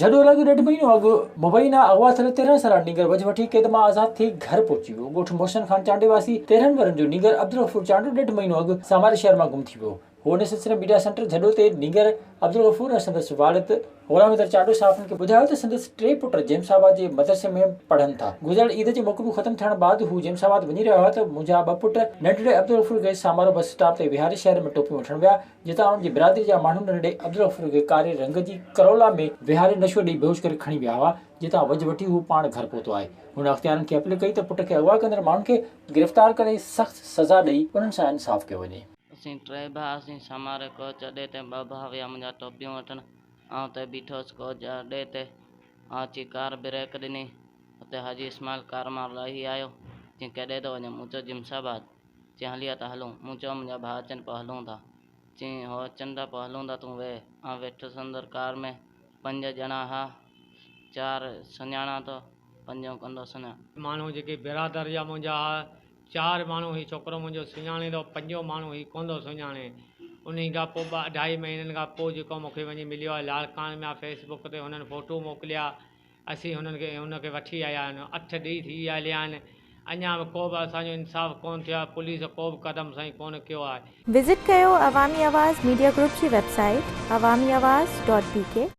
جهڏو لڳ ڏيڍ مهينو اڳ مبينا اغوا ٿيل 13 سالا نينگر وجهه وٺي قيد مان آزاد ٿي گهر پهچي ويو. ڳوٺ محسن خان چانڊيي واسي 13 ورهين جو نينگر عبدالغفور چانڊيو ڏيڍ مهينو اڳ ساماري شهر مان گم ٿي ويو هو. ان سلسلي ۾ ميڊيا سينٽر جهڏو تي نينگر عبدالغفور ۽ سندس والد غلام حيدر چانڊيو صحافين کي ٻڌايو ته سندس ٽي پٽ جيمس آباد جي مدرسي ۾ پڙهن ٿا. گذريل عيد جي موڪلون ختم ٿيڻ بعد هو جيمس آباد وڃي رهيا هئا ته منهنجا ٻه پٽ ننڍڙي عبدالغفور کي سامارو بس اسٽاپ تي ويهاري شهر ۾ ٽوپيون وٺڻ ويا جتان انهن جي برادري جا ماڻهو ننڍڙي عبدالغفور کي ڪاري رنگ جي ڪرولا ۾ ويهاري نشو ڏئي بيهوش ڪري کڻي ويا هئا، جتان وجهه وٺي هو پاڻ گهر پهتو آهي. هن اختيارين کي اپيل ڪئي ته پٽ کي اغوا ڪندڙ ماڻهن کي گرفتار ڪري سخت سزا ڏئي انهن سان انصاف ڪيو وڃي. اسين ٽي ڀاء هئاسين، ساماري ڪوچ اڏي تي ٻه ڀاء ويا منهنجا ٽوپيون وٺڻ، آئون اتي بيٺو هوس ڪوچ اڏي تي، آئون اچي ڪار بريڪ ڏني، اتي حاجي اسماعيل ڪار مان لهي آيو، چيائين ڪيڏي ٿو وڃين، مون چيو جمس آباد. چيائين هلي آ ته هلون. مون چيو منهنجا ڀاء اچن پوء هلون ٿا. چيائين هو اچن ٿا پوء هلون ٿا تون ويهه. آئون ويٺس اندر ڪار ۾ پنج ڄڻا ها. چار سڃاڻان ٿو پنجون ڪونه ٿو سڃاڻان. ماڻهو جيڪي برادر جا منهنجا ها چار ماڻهو هي ڇوڪرو منهنجو سڃاڻي ٿو پنجون ماڻهو هي ڪونه ٿو سڃاڻي. انهي کان پوء ٻه اڍائي مهينن کان پوء جيڪو مون کي وڃي مليو آهي لاڙڪاڻي ۾ فيس بڪ تي هنن فوٽو موڪليا. اسين هنن کي هن کي وٺي آيا آهيون اٺ ڏينهن ٿي ويا هليا آهن اڃا به ڪو به اسان جو انصاف ڪونه ٿيو آهي پوليس ڪو به قدم سائين ڪونه ڪيو آهي. وزٽ ڪيو عوامي آواز ميڊيا گروپ جي website Awami Awaz dot B K.